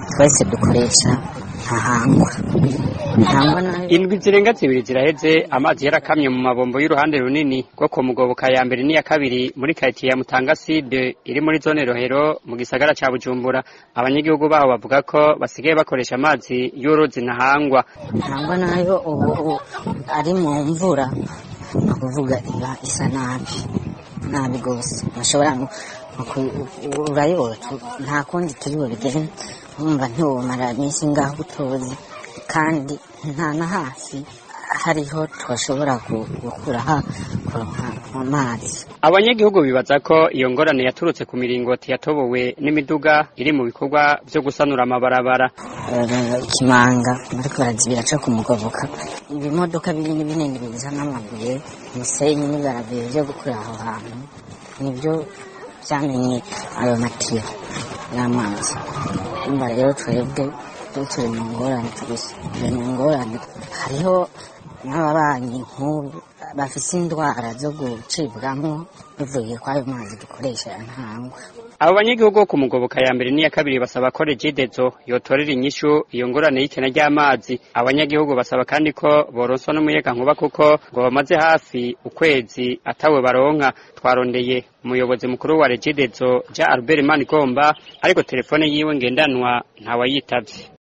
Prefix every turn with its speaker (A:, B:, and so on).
A: Twese dukoresha Ntahangwa. Ntahangwa nayo.
B: Indwi zirenga zibiri ziraheze amazi yarakamye mu mabombo y'uruhande runini rwo ku Mugoboka ya mbere n'iya kabiri muri karitiye ya Mutanga Sud iri muri zone Rohero mu gisagara ca Bujumbura. Abanyagihugu baho bavuga ko basigaye bakoresha amazi y'uruzi Ntahangwa.
A: Ntahangwa nayo ubu ari mu mvura, ni ukuvuga iba isa nabi nabi gose, ntushobora urayibona, nta kundi turi bubigire. Wumva ntiwomara iminsi ngaho utozi, kandi nta na hafi hariho twashobora gukura kuronka amazi.
B: Abanyagihugu bibaza ko iyo ngorane yaturutse ku miringoti yatobowe n'imiduga iri mu bikorwa vyo gusanura amabarabara.
A: Ikimanga bariko barazibira co kumugoboka, ibimodoka binini binini bizana amabuye, umusenyi n'ibarabiye vyo gukura aho hantu, nivyo vyamenye ayo matiyo y'amazi. Umva rero, twebwe turi mu ngorane, turi mu ngorane. Hariho n'ababanyi nk'ubu bafise indwara zo gucibwamwo bivuye kw'ayo mazi dukoresha ya Ntahangwa.
B: Abo banyagihugu bo ku Mugoboka ya mbere n'iya kabiri basaba ko Regideso yotorera inyishu iyo ngorane y'ikena ry'amazi. Abanyagihugu basaba kandi ko boronswa n'umuyagankuba kuko ngo bamaze hafi ukwezi atawe baronka. Twarondeye umuyobozi mukuru wa Regideso Jean Albert Manigomba, ariko telefone yiwe ngendanwa ntawayitavye.